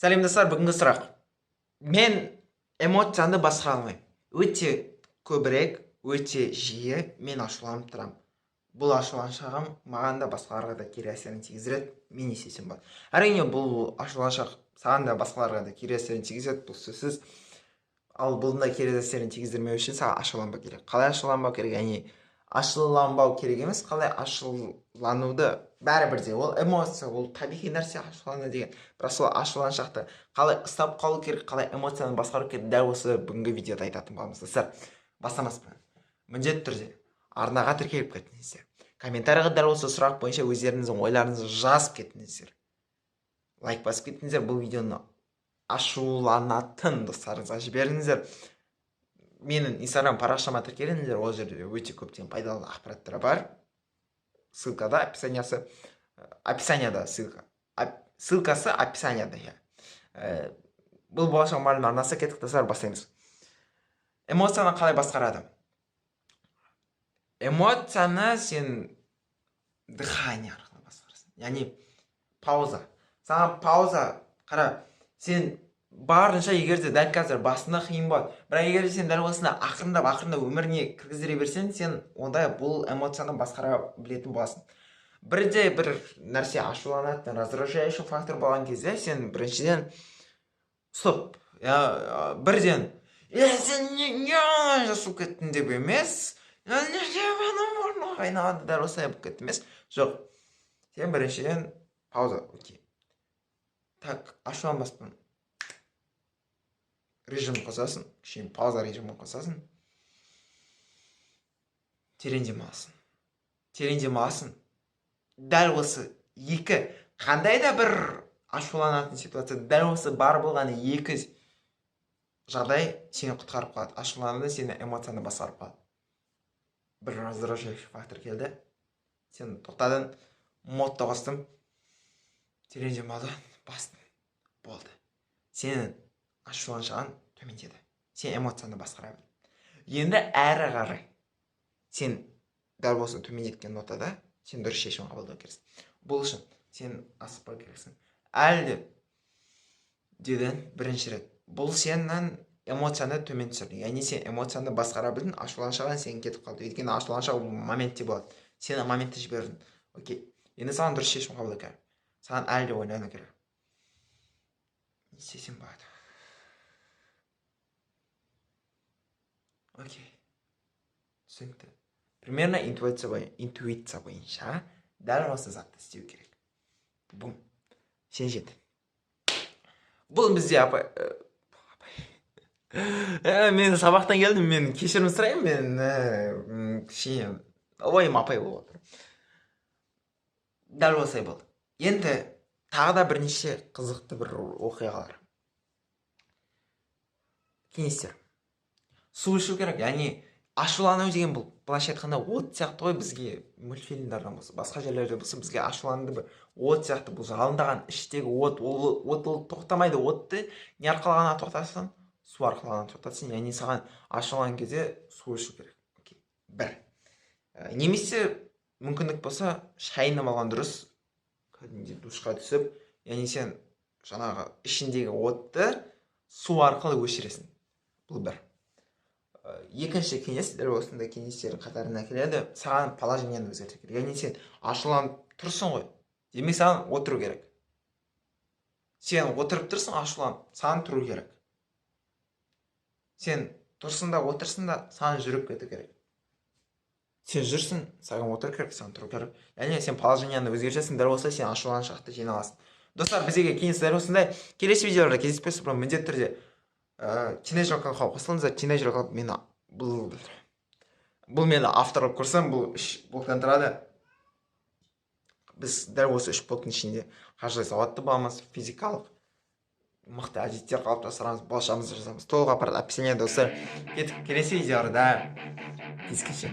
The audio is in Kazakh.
Сәлем, достар! Бүгінгі сұрақ: мен эмоцияны басқара алмаймын, өте көбірек, өте жиі мен ашуланып тұрамын. Бұл ашуланшағым маған да, басқаларға да кері әсерін тигізеді. Мен не істесем болады? Әрине, бұл ашуланшақ саған да, басқаларға да кері әсерін тигізеді, бұл сөзсіз. Ал бұның да кері әсерін тигіздірмеу үшін саған ашуланбау керек. Қалай ашуланбау керек? Яғни ашуланбау керек емес, қалай ашулануды, бәрібір де ол эмоция, ол табиғи нәрсе ашулану деген. Бірақ сол ашуланшақты қалай ұстап қалу керек, қалай эмоцияны басқару керек, дәл осы бүгінгі видеода айтатын боламыз. Достар, бастамас бұрын міндетті түрде арнаға тіркеліп кетіңіздер, комментарийға дәл осы сұрақ бойынша өздеріңіздің ойларыңызды жазып кетіңіздер, лайк басып кетіңіздер, бұл видеоны ашуланатын достарыңызға жіберіңіздер, менің Инстаграм парақшама тіркеліңіздер, ол жерде өте көптеген пайдалы ақпараттар бар. Ссылкада, описаниясы, описанияда ссылка, ссылкасы описанияда, иә. Бұл «Болашақ мұғалім» арнасы. Кеттік, достар, бастаймыз. Эмоцияны қалай басқарады? Эмоцияны сен дыхание арқылы басқарасың, яғни пауза. Саған пауза. Қара, сен барынша, егер де дәл қазір басында қиын болады, бірақ егер де сен дәл осыны ақырындап, ақырындап өміріңе кіргіздіре берсең, сен онда бұл эмоцияны басқара білетін боласың. Бірде бір нәрсе ашуланатын, раздражающий фактор болған кезде сен біріншіден стоп, я бірден «Е, сен не жасап кеттің?» деп емес, дәл осылай болып кетті емес. Жоқ, сен біріншіден пауза. Окей, так, ашуланбаспын режим қосасың, кішкене пауза режимін қосасың, терең демаласың, терең демаласың. Дәл осы екі, қандай да бір ашуланатын ситуация, дәл осы бар болғаны екі жағдай сені құтқарып қалады ашуланудан, сені эмоцияны басқарып қалады. Бір раздражающий фактор келді, сен тоқтадың, модты қостың, терең демалдың, бастың, болды, сенің ашуланшағың төмендеді, сен эмоцияны басқара білдің. Енді әрі қарай сен дәл осы төмендеткен нотада сен дұрыс шешім қабылдау керексің. Бұл үшін сен асықпау керексің. Әлі де дедің бірінші рет, бұл сенің эмоцияны төмен түсірді, яғни сен эмоцияны басқара білдің, ашуланшағың сен кетіп қалды, өйткені ашуланшақ моментте болады, сен моментте жібердің. Окей, енді саған дұрыс шешім қабылдау керек, саған әлі де ойлану керек: не істесем болады? Окей, түсінікті. Примерно интуиция бойынша дәл осы затты істеу керек. Бум, сен жеттің. Бұл бізде апай, апай, мен сабақтан келдім, мен кешірім сұраймын, мен кішкене ойым апай болып отыр. Дәл осылай болды. Енді тағы да бірнеше қызықты бір оқиғалар, кеңестер. Су ішу керек, яғни ашулану деген бұл былайша айтқанда от сияқты ғой. Бізге мультфильмдардан болса, басқа жерлерде болса, бізге ашулануды бір от сияқты, бұл жалындаған іштегі от, ол от, ол тоқтамайды. Отты не арқылы ғана тоқтатасың? Су арқылы ғана тоқтатасың. Яғни саған ашуланған кезде су ішу керек. Окей, бір. Немесе мүмкіндік болса, шайынып алған дұрыс, кәдімгідей душқа түсіп, яғни сен жаңағы ішіндегі отты су арқылы өшіресің. Бұл бір. Екінші кеңес, дәл осындай кеңестердің қатарына келеді: саған положениені өзгерту керек. Яғни сен ашуланып тұрсың ғой, демек саған отыру керек. Сен отырып тұрсың ашуланып, саған тұру керек. Сен тұрсың да, отырсың да, саған жүріп кету керек. Сен жүрсің, саған отыру керек, саған тұру керек. Яғни сен положениені өзгертесің, дәл осылай сен ашуланшақты жеңе аласың. Достар, бізге кеңес дәл осындай. Келесі видеоларда кездеспес бұрын міндетті түрде Тинейджер клабқа қосылыңыздар. Тинейджер клаб мені, бұл мені авторлық курсым, бұл үш блоктан тұрады. Біз дәл осы үш блоктың ішінде қаржылай сауатты боламыз, физикалық мықты әдеттер қалыптастырамыз, болашағымызды жазамыз. Толық ақпарат описаниеда. Достар, кеттік, келесі видеоларда кездескенше.